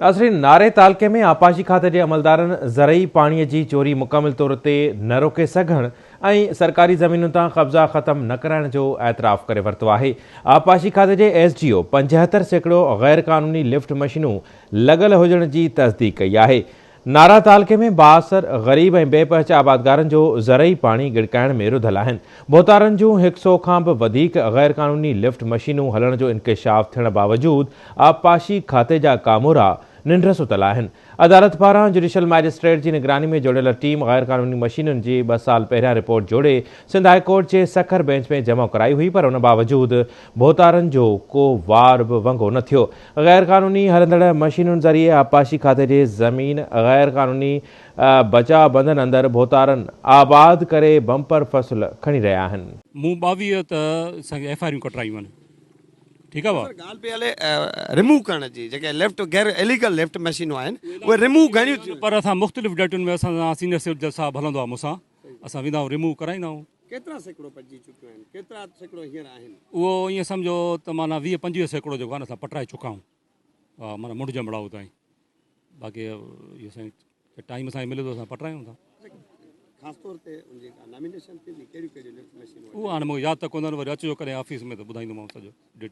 ناظرين ناري تعلقي ۾ آبپاشي کاتي جي عملدارن زرعي پاڻي جي چوري مڪمل طور تي نه روڪي سگهڻ ۽ سرڪاري زمينن تان قبضا ختم نه ڪرائڻ جو اعتراف ڪري ورتو آهي. آبپاشي کاتي جي ايس ڊي او 75% غير قانوني لفٽ مشينون لڳل هجڻ جي تصديق ڪئي آهي. نارا تعلقي ۾ بااثر، غريب ۽ بي پهچ آبادگارن جو زرعي پاڻي ڳڙڪائڻ ۾ رڌل آهن. ڀوتارن جون هڪ سئو کان به وڌيڪ غير قانوني لفٽ مشينون هلڻ جو انڪشاف ٿيڻ باوجود آبپاشي کاتي جا ڪامورا ننڊ ستل آهن. عدالت پاران جڊيشل مئجسٽريٽ جي نگراني ۾ جوڙيل ٽيم غير قانوني مشينن جي ٻه سال پهريان رپورٽ جوڙي سنڌ هاء ڪورٽ جي سکر بئنچ ۾ جمع ڪرائي هئي پر ان باوجود ڀوتارن جو ڪو وار به ونگو نه ٿيو. غير قانوني هلندڙ مشينن ذريعي آبپاشي کاتي جي زمين غير قانوني بچاء بندن اندر ڀوتارن آباد ڪري بمپر فصل کڻي رهيا آهن. مون 22 ته سائين ايف I آريون ڪٽرايون آهن ٺيڪ آ. سر ڳالهه پئي هلي ريموو ڪرڻ جي جيڪي لفٽ غير اليگل لفٽ مشينون آهن اهي ريموو گهڻيون ٿيون. پر اسان مختلف ڊيٽن ۾ اسان سان سينئر سول جج صاحب هلندو آ مون سان اسان ويندا آهيون ريموو ڪرائيندا آهيون. ڪيترا سيڪڙو پٽجي چڪيون آهن ڪيترا سيڪڙو هينئر آهن. اهو ائين سمجهو ته معنيٰ 20 25 سيڪڙو جيڪو آهي نه اسان پٽرائي چڪا آهيون ها معنيٰ منڍ جنبڙائو تائين باقي اهو سائين ٽائيم اسان کي ملي ٿو اسان پٽرايون ٿا. خاص طور تي ان جي ڪا نامينيشن ٿيندي ڪهڙيون ڪهڙيون لفٽ مشينون اهو هاڻي مون کي ياد ته ڪونهن وري اچجو ڪڏهن آفيس ۾ ته ٻڌائيندومانو سڄو ڊيٽيل.